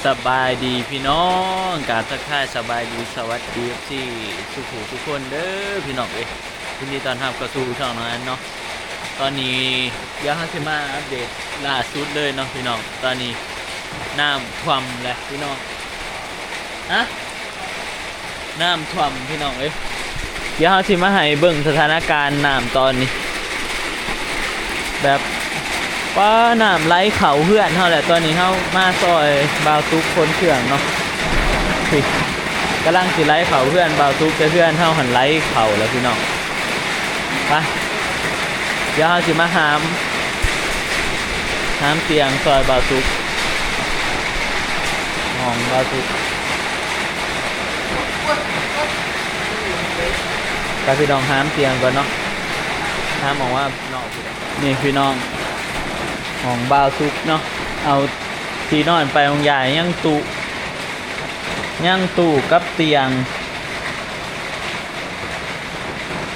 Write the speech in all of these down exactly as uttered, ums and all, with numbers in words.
สบายดีพี่น้อง กราบทักทายสบายดี สวัสดี เอฟซี ทุกผู้ทุกคนเด้อพี่น้องเอ้ย ยินดีต้อนรับเข้าสู่ช่องน้องอันเนาะ ตอนนี้เดี๋ยวเราสิมาอัปเดตล่าสุดเลยเนาะพี่น้อง ตอนนี้น้ำท่วมแล้วพี่น้อง ฮะ น้ำท่วมพี่น้องเอ้ย เดี๋ยวเราสิมาให้เบิ่งสถานการณ์น้ำตอนนี้ แบบ ว่าน้ำไหลเข้าเฮือนเฮาแหละ ตอนนี้เฮามาซอยบ่าวตุ๊กขนเครื่องเนาะ นี่ กำลังสิไหลเข้าเฮือนบ่าวตุ๊ก แต่เฮือนเฮาหั้นไหลเข้าแล้วพี่น้อง ไป เดี๋ยวเฮาสิมาหาม หามเตียงซอยบ่าวตุ๊ก ห้องบ่าวตุ๊ก ไปพี่น้อง หามเตียงก่อนเนาะ หามออกมา นอกพี่น้อง นี่พี่น้อง ห้องบ่าวตุ๊กเนาะ เอาที่นอนไปของยาย ยังตู้ ยังตู้กับเตียง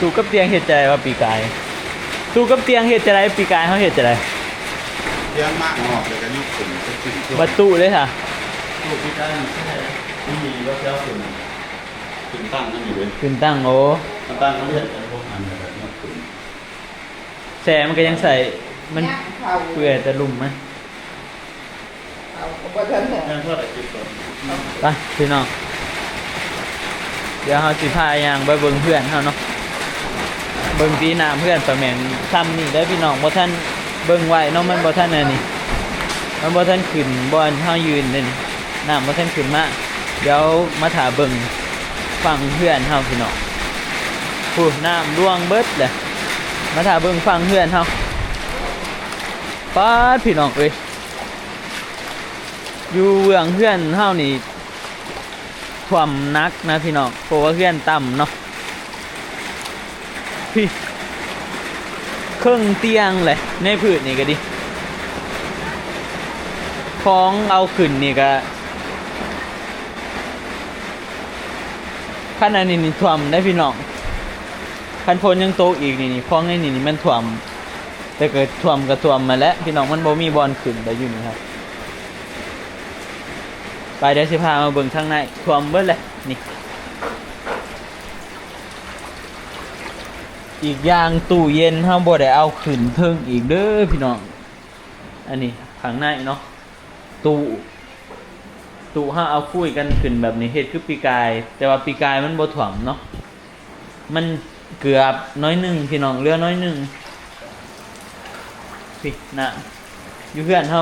ตู้กับเตียงเฮ็ดจั่งใดวะปีกาย ตู้กับเตียงเฮ็ดจั่งใด ปีกายเฮาเฮ็ดจั่งใด เตียงมากออกเลยก็ยกขึ้น ก็ขึ้นช่วง บ่ตู้เลยค่ะ ตู้ปีกายมันใช่ มันมีรถเจ้าขึ้น ขึ้นตั้งนั่นอยู่เลย ขึ้นตั้ง โอ้ มันตั้งเขาเรียกกันพวกนั้นเลยครับ แสมันก็ยังใส่ มัน ย่างเขา เปื่อยแต่ลุ่มไหม เอาก็บ่ทันเนี่ย ย่างทอดไอ้จิ๊บก่อน ไปพี่น้อง เดี๋ยวเฮาสิพาย่างไปเบิ่งเฮือนเฮาเนาะ เบิ่งตีน้ำเฮือนป้าแหม่งซ้ำนี่เด้อพี่น้อง บ่ทันเบิ่งไว้เนาะ มันบ่ทันอันนี้ มันบ่ทันขึ้นบ่อนเฮายืนเด้นี่ น้ำบ่ทันขึ้นมา เดี๋ยวมาถ่าเบิ่งฝั่งเฮือนเฮาพี่น้อง พู้นน้ำล่วงเบิดเลย มาถ่าเบิ่งฝั่งเฮือนเฮา ป๊าดพี่น้องเอ้ย อยู่เบื้องเฮือนเฮานี่ ท่วมหนักนะพี่น้อง เพราะว่าเฮือนต่ำเนาะ พี่ เคิ่งเตียงเลย ในพื้นนี่ก็ดี ของเอาขึ้นนี่ก็ คันอันนี้นี่ท่วมได้พี่น้อง คันฝนยังตกอีกนี่นี่ ของในนี่นี่มันท่วม แต่ก็ท่วมก็ท่วมมาแหละพี่น้อง มันบ่มีบ่อนขึ้นได้อยู่นี่ครับ ไปเดี๋ยวสิพามาเบิ่งทางใน ท่วมเบิดเลย นี่ อีกอย่างตู้เย็นเฮาบ่ได้เอาขึ้นเทิงอีกเด้อพี่น้อง อันนี้ข้างในเนาะ ตู้ ตู้เฮาเอาคุยกันขึ้นแบบนี้ เฮ็ดคือปีกาย แต่ว่าปีกายมันบ่ท่วมเนาะ มันเกือบน้อยหนึ่งพี่น้อง เหลือน้อยหนึ่ง พี่นะ อยู่เฮือนเฮา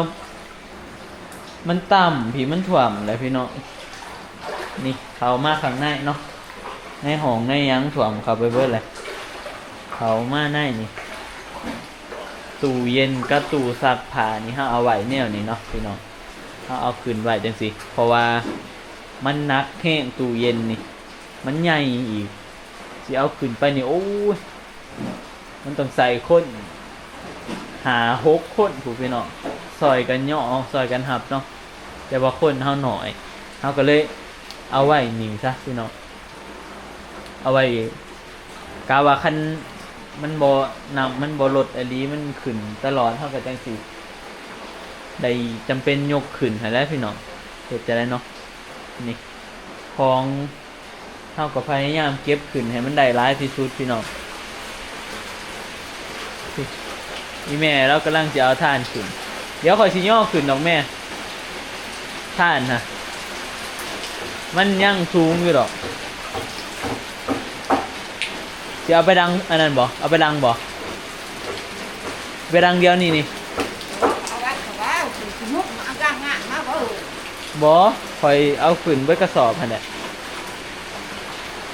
มันต่ำพี่ มันท่วมแหละพี่น้อง นี่ เข้ามาข้างในเนาะ ในห้องในหยังท่วมเข้าไปเบิดเลย เข้ามาในนี่ ตู้เย็นกับตู้ซักผ้านี่เฮาเอาไว้แนวนี้เนาะพี่น้อง เฮาเอาขึ้นไว้จั่งซี้ เพราะว่ามันหนักแฮง ตู้เย็นนี่ มันใหญ่อีก สิเอาขึ้นไปนี่ โอ้ย มันต้องใส่คน ห้าหกคนพู้นพี่น้อง ซอยกันย่อ ซอยกันหับเนาะ แต่ว่าคนเฮาน้อย เฮาก็เลยเอาไว้นี่ซะพี่น้อง เอาไว้ กะว่าคันมันบ่ น้ำมันบ่ลดอีหลี มันขึ้นตลอด เฮาก็จั่งสิได้จำเป็นยกขึ้นหั้นแหละพี่น้อง เฮ็ดจั่งใดเนาะ นี่ ของ เฮาก็พยายามเก็บขึ้นให้มันได้หลายที่สุดพี่น้อง อีแม่ลาวกำลังสิเอาถ่านขึ้น เดี๋ยวข้อยสิย่อขึ้นดอกแม่ ถ่านนะ มันยังสูงอยู่ดอก สิเอาไปดังอันนั้นบ่ เอาไปดังบ่ ไปดังเดียวนี่นี่ เอาไว้เขาว่าสิสนุกมาเอากลางงานมาบ่เออ บ่ ข้อยเอาขึ้นเบิดกระสอบหั่นแหละ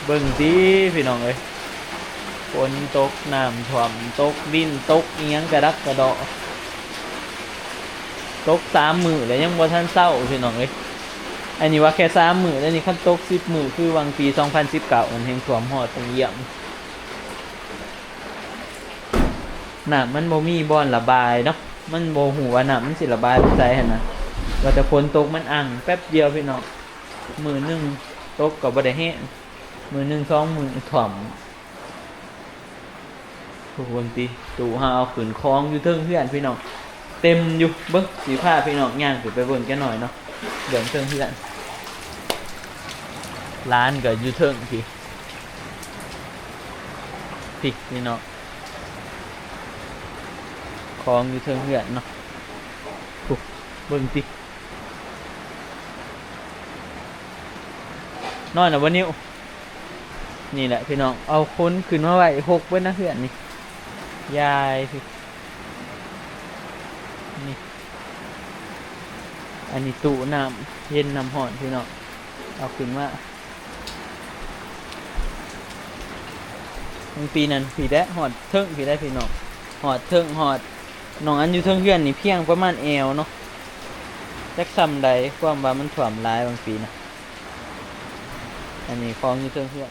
เบิ่งติพี่น้องเอ้ย ฝนตก น้ำท่วม ตกดิน ตกอิหยังกระดักกระเดาะ ตกสามมื้อแล้วยังบ่ทันเซาพี่น้องเอ้ย อันนี้ว่าแค่สามมื้อ แล้วนี่คันตกสิบมื้อ คือหว่างปีสองพันสิบเก้า มันแฮงท่วมฮอดตรงเยี่ยม น้ำมันบ่มีบ่อนระบายเนาะ มันบ่ฮู้ว่าน้ำมันสิระบายไปไสหั่นนะ ว่าแต่ฝนตกมันอั้งแป๊บเดียวพี่น้อง มื้อหนึ่งตกก็บ่ได้แฮง มื้อหนึ่งสองมื้อท่วม ทุกคนติ ตู้เฮาเอาขึ้นของอยู่เทิงเฮือนพี่น้อง เต็มอยู่ เบิ่ง สิพาพี่น้องย่างขึ้นไปเบิ่งจักหน่อยเนาะ เบิ่งเทิงเฮือน ร้านก็อยู่เทิงพี้ พี้พี่น้อง ของอยู่เทิงเฮือนเนาะ พุ้น เบิ่งติ นอนแล้วบ่ นิว นี่แหละพี่น้อง เอาคนขึ้นมาไว้ หกเบิดนะเฮือนนี่ ยายพี้ นี่ อันนี้ตู้น้ำเย็นน้ำร้อนพี่น้อง เอาขึ้นมา บางปีนั้นพี้แหละ ฮอดเทิงพี้ได้พี่น้อง ฮอดเทิง ฮอด น้องอันอยู่เทิงเฮือนนี่เพียงประมาณแอวเนาะ จักส่ำใด ความว่ามันท่วมหลายบางปีนะ อันนี้ของอยู่เทิงเฮือน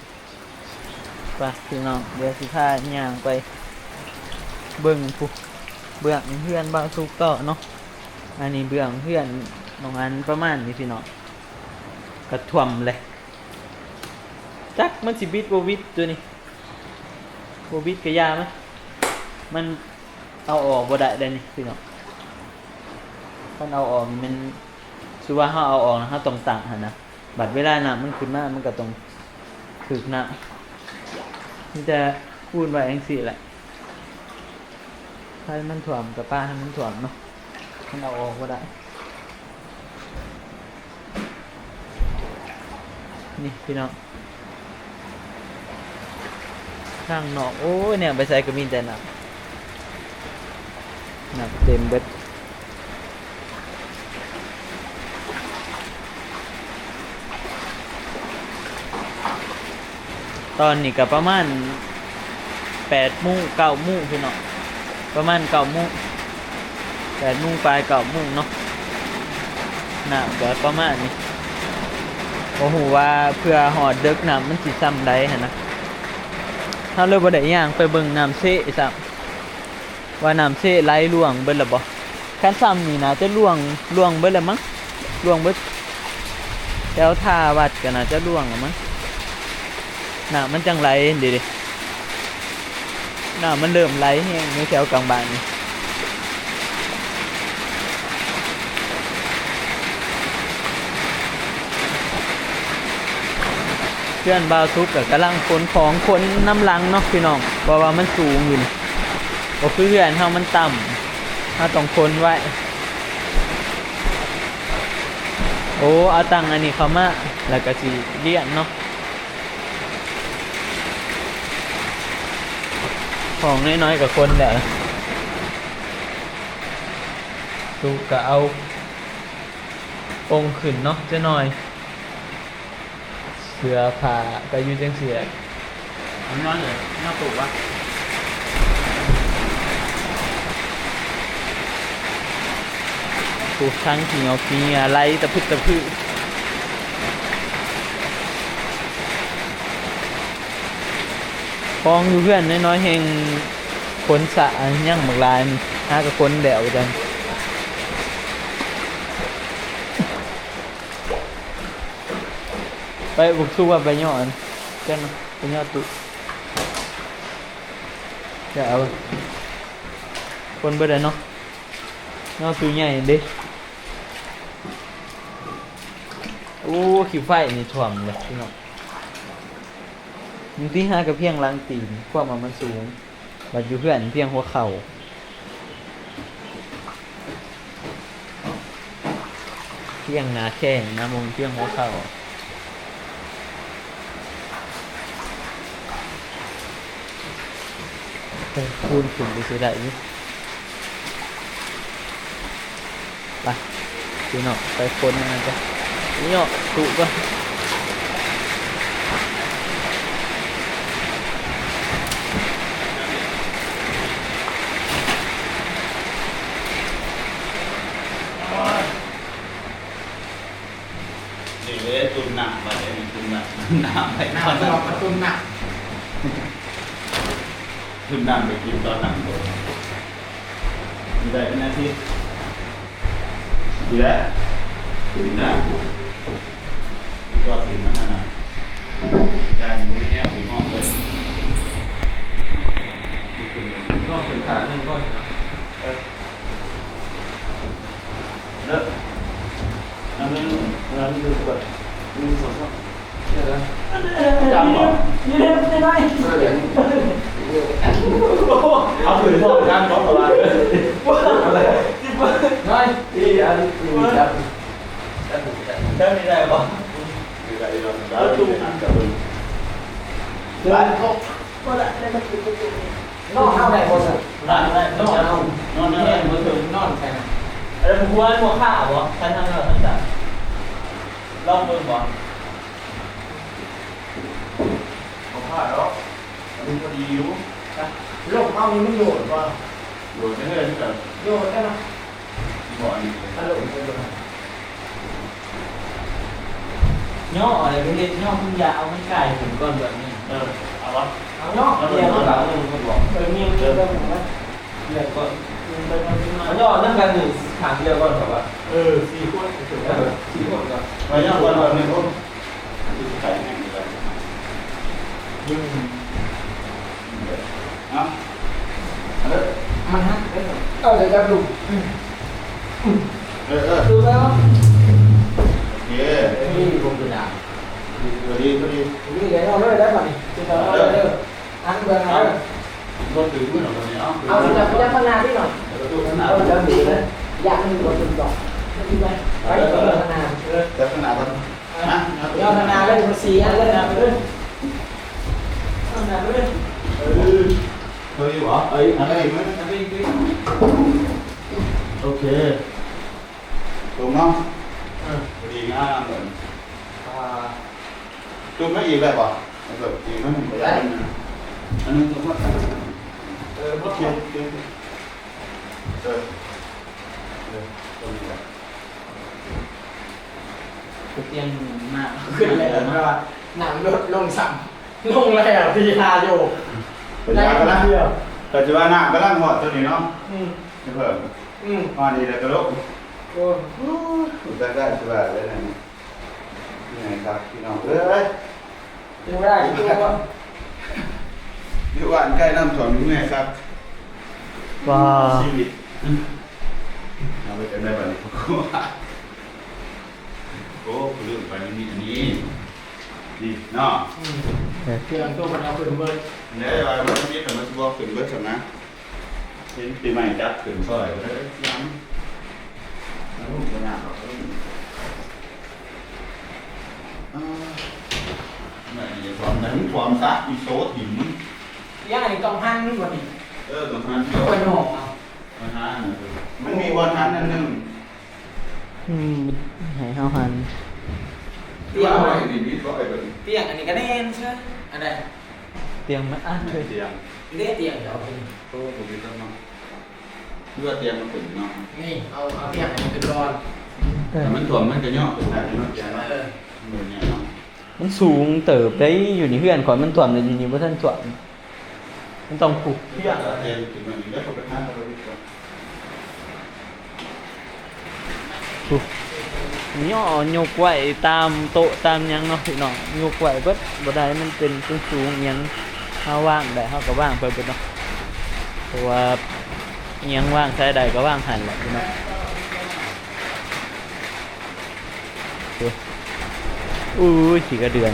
ไปพี่น้อง เดี๋ยวสิพาย่างไปเบิ่งพุ้น เบื้องเฮือนบ่าวสุกต่อเนาะ อันนี้เบื้องเฮือนน้องอันประมาณนี้พี่น้อง ก็ท่วมเลย จักมันสิบิดบ่บิดตัวนี้ บ่บิดก็อย่ามัน มันเอาออกบ่ได้เด้นี่พี่น้อง คันเอาออกนี่มัน คือว่าเฮาเอาออกนะ เฮาต้องตั้งหั่นนะ บัดเวลาน้ำมันขึ้นมา มันก็ต้องถืกน้ำ มีแต่ปูนไว้จั่งซี้แหละ ให้มันท่วมก็ปล่อยให้มันท่วมเนาะ มันเอาออกบ่ได้ นี่พี่น้อง ข้างนอก โอ้ย เนี่ย ไปใส่ก็มีแต่น้ำ น้ำเต็มเบิด ตอนนี้ก็ประมาณแปดโมง เก้าโมงพี่น้อง ประมาณเก้าโมง แปดโมงปลาย เก้าโมงเนาะ น้ำก็ประมาณนี้ บ่ฮู้ว่าเพื่อฮอดเดิกน้ำมันสิส่ำใดหั่นนะ เฮาเลยบ่ได้ย่างไปเบิ่งน้ำเซะซ้ำ ว่าน้ำเซะไหลล่วงเบิดแล้วบ่ คันส่ำนี่น่าจะล่วง ล่วงเบิดแล้วมั้ง ล่วงเบิด แถวท่าวัดก็น่าจะล่วงแล้วมั้ง น้ำมันจั่งไหล เด้ น้ำมันเริ่มไหลแฮงในแถวกลางบ้านนี่ เฮือนบ่าวสุกก็กำลังขนของ ขนนำหลังเนาะพี่น้อง เพราะว่ามันสูงอยู่นี่ บ่คือเฮือนเฮามันต่ำ เฮาต้องขนไว้ โอ้ เอาตังอันนี้เข้ามา แล้วก็สิเลี้ยงเนาะ ของน้อยๆก็ขนแล้ว สุกก็เอาองค์ขึ้นเนาะ จักหน่อย เสื้อผ้าก็อยู่จั่งซี้แหละ มันนอนเลย นอนตู้วะ พุ้น ทั้งขี้เหงาขี้เหงื่อไหลตะพึดตะพือ ของอยู่เฮือนน้อยๆแฮงขนสะ ยังบักหลาย หาก็ขนแล้วจั่ง ไป บักสุกว่าไปย่ออัน จั่งไปย่อตู้ จะเอา ขนเบิดแล้วเนาะ ย่อตู้ใหญ่เด้ โอ้ ขี้ไฟนี่ท่วมเลยพี่น้อง บางทีหาก็เพียงหลังตีน ความว่ามันสูง บัดอยู่เฮือนเพียงหัวเข่า เพียงหน้าแข้งนะ บ่แม่นเพียงหัวเข่า เออ ปูนขึ้นไปสิได้อยู่ ไป พี่น้อง ไปขนมันก่อน นี่เนาะ ตู้ก่อน เดี๋ยวตุ่นน้ำไป ตุ่นน้ำ น้ำไป น้ำ ตอนนั้น เรามาตุ่นน้ำ ตุ่นน้ำไปกินตอนนั้น อยู่ได้เป็นอาทิตย์ อยู่แล้ว อยู่นะ ก็ถึงมันนั่นน่ะ การอยู่เนี่ย อยู่ห้องเลย ก็เป็นขาหนึ่งก็ เออ เลิก น้ หนึ่ง หนึ่ง หนึ่ง สอง สาม เนี่ยนะ จำเหรอ นี่เล่นไม่ได้ เออ เดี๋ยว เอาถือโทษ จำเหรอ อะไร ได้ ที่อันนี้ จำ จำ จำไม่ได้ปะ แล้วจุ่ม ร้านเขา นอนเฮาได้บ่ซั่น ได้ ได้ นอนเฮา นอนได้ บ่ถึง นอนใส่นะ เออ ผมว่าบ่ค่าบ่ ท่าน ท่าน ท่าน ท่าน ลองเบิ่งบ่ บ่ค่าดอก อันนี้พอดีอยู่ นะ ลมเฮานี่มันโยนบ่ โยนได้เลยคือกัน โยนได้เนาะ บ่อันนี้ ฮัลโหล ย่ออะไรไปเฮ็ด ย่อคุณอย่าเอามันกลายเป็นก้อนแบบนี้ เออ เอาวะ เอาย่อ เอา เดี๋ยว เอา เอา เออ มี เออ เดี๋ยวก่อน มันย่อนั่งกันหนึ่ง ถามเดียวก่อนครับว่า เออ สี่คน เออ สี่คนก่อน มาย่อก่อน ก่อนหนึ่งคน ที่ขายแห้งอยู่แล้ว อืม เอา เอาเลย มันฮะ เออ เดี๋ยวจะดู เออ เออ ดูแล้ว โอเค นี่ผมดูหนา พอดี พอดี นี่เดี๋ยวเอาเลยได้ป่ะนี่ จะเอาเลยเด้อ อันเดียวกันเลย รถถือมือหน่อย เอา เอาจับจับข้างหน้าพี่หน่อย แล้วก็ตู้ข้างหน้า เอาจับมือเลย อยากให้มันรถเป็นกล่อง ไปไปข้างหน้า เออ จับข้างหน้าก่อน นะ เอาตัว เอาข้างหน้าเลย มันสี่อันเลยนะ ไปเลย ข้างหน้าไปเลย เออ เฮ้ย หรอ เอ้ย อะไรอีกไหม เอาไปอีก โอเค ตรงเนาะ เออ พอดีงามเลย อ่า จุ่มไม่อีกได้ปะ เอาแบบอีกไหม ผมอยากได้ อันนึง อันนึงผมว่า เออ โอเค โอเค โอเค เออ เออ ตรงนี้แหละ เตียงหนึ่งมาก ขึ้นแล้ว แปลว่า น้ำลดลงซ้ำ ลงแล้ว พี่ทาโย เป็นยากันนะ เดียว แต่จะว่าน้ำกำลังหอดตัวนี้เนาะ อืม เพิ่ม อืม หอดนี่แล้วก็ลง โอ้ อู้ ได้ ได้ สบายเลยนะ นี่ไงครับ พี่น้องเอ้ย อยู่ได้ อยู่ได้ อยู่บ้านใกล้น้ำท่วมอยู่ไงครับ ว้า ชีวิต เอาไปกันได้บัดนี้ โอ้ ลืมไป มันมีอันนี้ นี่เนาะ อืม เออ เตรียมตัวกันเอาขึ้นเบิด เนี่ย ว่ามันมีแต่มันสิบอกขึ้นเบิดซั่นนะ เห็นปีใหม่จัดขึ้นซอยก็เลยยัง แล้วมันบ่ยากหรอก อ่า ไหนจะความ ไหนมันความซะ อีโซถิ่มมัน ย่างนี่ต้องหั่นมันบ่นี่ เออ ต้องหั่น ควรหอมเอา อาหาร มันมีวันหั่นอันหนึ่ง อืม ให้เฮาหั่น เตียง ว่าไว้นี่มีบ่ไอ้เบิ่ง เตียงอันนี้ก็แน่นใช่ไหม อันใด เตียงมันอัดเลย เตียง นี่เตียงเดี๋ยวเอาไป โอ้ ผมมีต้นไม้ เพื่อเตรียมมาถึงเนาะ นี่ เอา เอาเตียงอันนี้ขึ้นก่อน เออ แต่มันถ่วมมันก็ย่อขึ้นได้เนาะ เตียงเนาะ เออ เหมือนเนี่ยเนาะ มันสูงเติบได้ อยู่ในเฮือนข่อยมันถ่วม แต่อยู่นี่บ่ทันถ่วม มันต้องผูกเตียง เตียงขึ้นมาอีกแล้ว เขาไปหาเขาไปดีกว่า ย่อยกไว้ตามโต๊ะตามหยังเนาะพี่น้อง ยกไว้เบิด บ่ได้มันเป็นสูงๆ หยัง เฮาวางได้เฮาก็วางไปเบิดเนาะ เพราะว่าอิหยังวางใส่ได้ก็วางหั่นแหละพี่น้อง โอ้ อู้ย ขี้กระเดือน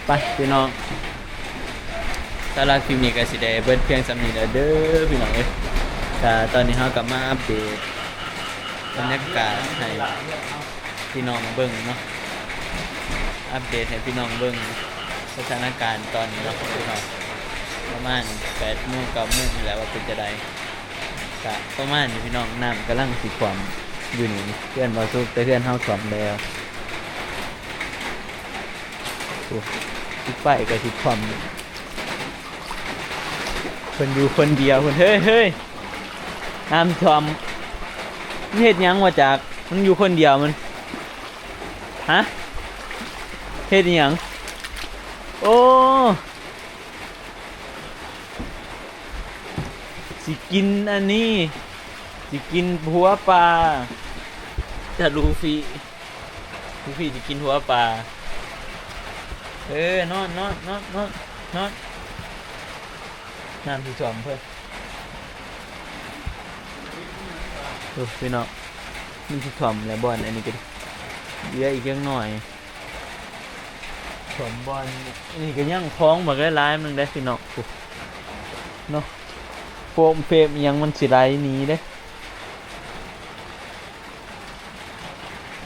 ไปพี่น้อง สำหรับคลิปนี้ก็สิได้เบิดเพียงส่ำนี้แล้วเด้อพี่น้องเอ้ย ก็ตอนนี้เฮาก็มาอัปเดตบรรยากาศให้พี่น้องเบิ่งเนาะ อัปเดตให้พี่น้องเบิ่งสถานการณ์ตอนนี้เนาะพี่น้อง ประมาณแปดโมง เก้าโมงนี่แหละ ว่าเป็นจั่งใด ก็ประมาณนี้พี่น้อง น้ำกำลังสิท่วมอยู่นี่ เฮือนบ่าวสุข แต่เฮือนเฮาท่วมแล้ว โอ้ สิไปก็สิท่วม เพิ่นอยู่คนเดียวเพิ่น เฮ้ย เฮ้ย น้ำท่วม มันเฮ็ดหยังวะจัก มันอยู่คนเดียวมัน ฮะ เฮ็ดอิหยัง โอ้ สิกินอันนี้ สิกินหัวปลา ถ้าลูฟี่ ลูฟี่สิกินหัวปลา เออ นอน นอน นอน นอน นอน น้ำสิท่วมเพิ่น ดูพี่น้อง มันสิถ่วมแล้วบ่อนอันนี้ก็ดี เหลืออีกจักหน่อย ถ่วมบ่อน อันนี้ก็ยังคล้องบักหลายๆหนึ่งได้พี่น้อง โอ้ เนาะ โฟมเฟมอิหยังมันสิไหลหนีเด้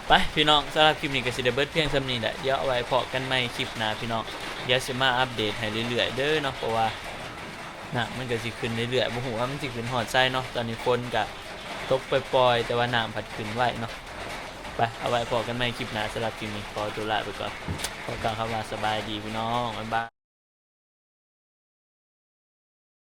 ไปพี่น้อง สำหรับคลิปนี้ก็สิได้เบิดเพียงส่ำนี้แหละ เดี๋ยวเอาไว้พอกันใหม่คลิปหน้าพี่น้อง เดี๋ยวสิมาอัปเดตให้เรื่อยๆเด้อเนาะ เพราะว่าน้ำมันก็สิขึ้นเรื่อยๆ บ่ฮู้ว่ามันสิขึ้นฮอดไสเนาะ ตอนนี้ฝนก็ตกปล่อยๆ แต่ว่าน้ำพัดขึ้นไวเนาะ ไป เอาไว้พอกันใหม่คลิปหน้า สำหรับคลิปนี้ขอตัวลาไปก่อน ขอกล่าวคำว่าสบายดีพี่น้อง บ๊ายบาย